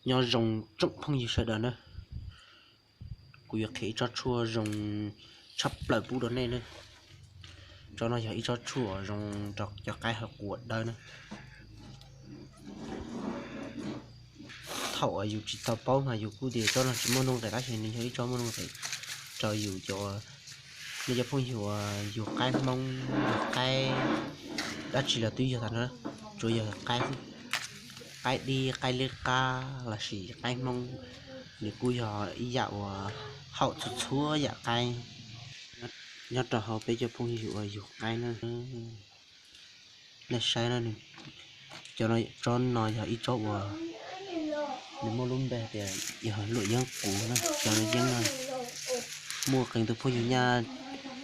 Nyob zoo tsoom phooj ywg sawv daws na, kuv yuav qhia ib tsob tshuaj zoo tshaj plaws pub rau nej na. Tsob no yog ib tsob tshuaj zoo rau cov qaib hauv quav dawb na. Thaum uas yus tsis tau paub mas yus kuj tias tsob no tsis muaj nuj nqis tab sis nws yog ib tsob muaj nuj nqis rau yus cov, nej cov phooj ywg uas yug qaib Hmoob, yug qaib dab tsi los twb yog tag na, tsuav yog qaib, qaib dib, qaib liab qab lossis qaib Hmoob, nws kuj yog ib yam uas haum txhua txhua yam qaib nyob rau hauv peb cov phooj ywg uas yug qaib na. Nej saib na, cov tsob no yog ib tsob uas nws muaj lub npe tias yog luam yeeb quv na. Cov yeeb no muaj qee tus phooj ywg nyaj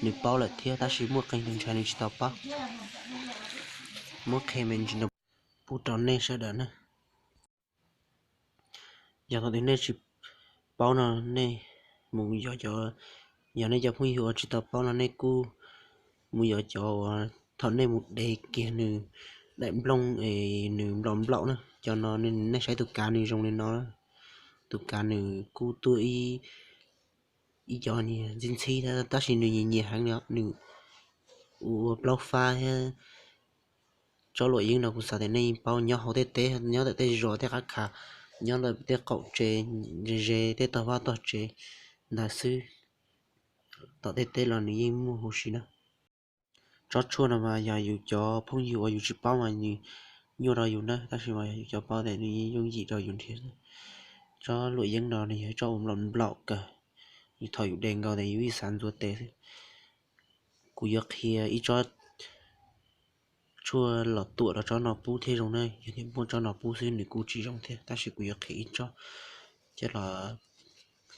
nws paub lawm thiab tab sis muaj qee tus ntshai nws tsis tau paub. Muab qhia me ntsis pub rau nej sawv daws na. Yog thaum twg nej tsis paub no nej mus yos cov, yog nej cov phooj ywg uas tsis tau paub no nej kuj mus yos cov uas thaum nej mus de kiag nws daim nplooj es nws nplaum nplaum na. Cov no nej saib tus kav nws zoo li no, tus kav nws kuj tuaj ib, ib cov ntxhib ntxhib tab sis nws nyias nyias heev li, nws ua plaub fab thiab. Tsob luam yeeb no kuv xav tias nej yeej paub, nyob hauv tej teb, nyob ntawm tej zos tej qab khav, nyob ntawm tej qaum tsev, ze ze tej tog vaj tog tsev ntawd xwb, tom tej teb los nws yeej muaj huv si na. Tsob tshuaj no mas yog yus cov phooj ywg uas yus tsis paub mas nws nyuaj rau yus na, tab sis mas yog yus cov paub tes nws yeej yooj yim rau yus nrhiav. Tsob luam yeeb no nws yog tsob uas nplaum nplaum kawg, thaum yus de nkaus tes yus ib xav ntxuav tes xwb. Kuv yuav qhia ib tsob tshuaj los tuam rau tsob no pub thiaj zoo na, yog tias muab tsob no pub xwb nws kuj tsis zoo thiab, tab sis kuv yuav qhia ib tsob coj los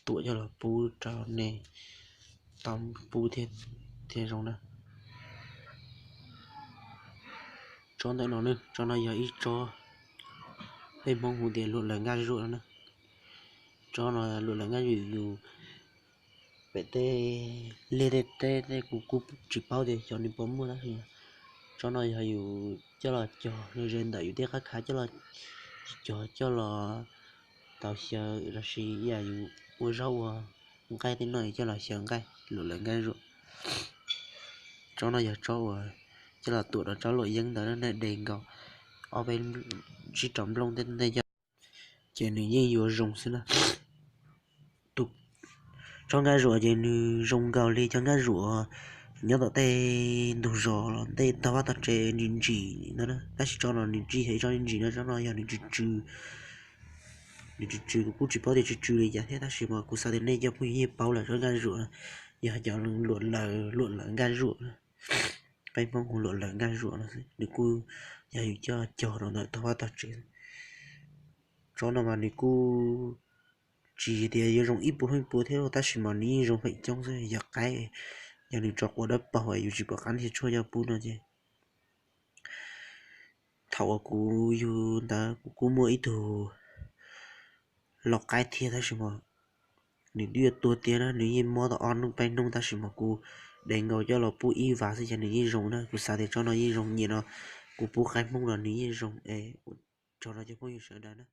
tuam coj los pub rau nej tau pub thiaj zoo na. Tsob ntawm no, tsob no yog ib tsob peb Hmoob hu tias luam lawv nkaj zuam no na. Tsob no luam lawv nkaj zuam yus pem tej liaj tej teb tej kuv kuj tsis paub tias xyov nws puas muaj tab sis tsob no yog yus coj los cog ze ntawm yus tej qab khav coj los cog coj los tau xyaw lossis ib yam yus ua zaub ua nqaij tej no coj los xyaw nqaij, luam lawv nkaj zuam. Tsob no yog tsob uas coj los tuam rau tsob luam yeeb ntawd na, nej de nkaus ob peb tsib rau nplooj tej ntej coj, ces nws yeej yuav zoo xwb na. Tsob nkaj zuam ces nws zoo nkaus li cov nkaj zuam nyob tom tej ntug zos los tej tog vaj tog tsev ntsim ntsim ntawd na, tab sis tsob no nws tsis yog ib tsob ntsim ntsim na, tsob no yog nws tsw tsw, nws tsw tsw, kuv kuj tsis paub tias tsw tsw li cas thiab, tab sis mas kuv xav tias nej cov phooj ywg yeej paub lawm, tsob nkaj zuam yog cov luam lawv, luam lawv nkaj zuam, peb Hmoob hu luam lawv nkaj zuam no xwb, nws kuj yog yus coj cog rau ntawm tog vaj tog tsev. Tsob no mas nws kuj tsis tias yuav zoo ib puas feem pua thiab, tab sis mas nws yeej zoo feem coob xwb, yog qaib, yog nws tso quav dawb paug yus tsis pom qab nrhiav tshuaj coj pub no ces. Thaum uas kuv yug ntawd kuv kuj muaj ib tug lau qaib thiab, tab sis mas nws twb yuav tuag tiag na, nws yeej mob tau ob hnub peb hnub, tab sis mas kuv de nkaus coj los pub ib vas xwb ces nws yeej zoo na. Kuv xav tias tsob no yeej zoo, nyiam no kuv pub qaib Hmoob los nws yeej zoo es tso rau cov phooj ywg sawv daws na.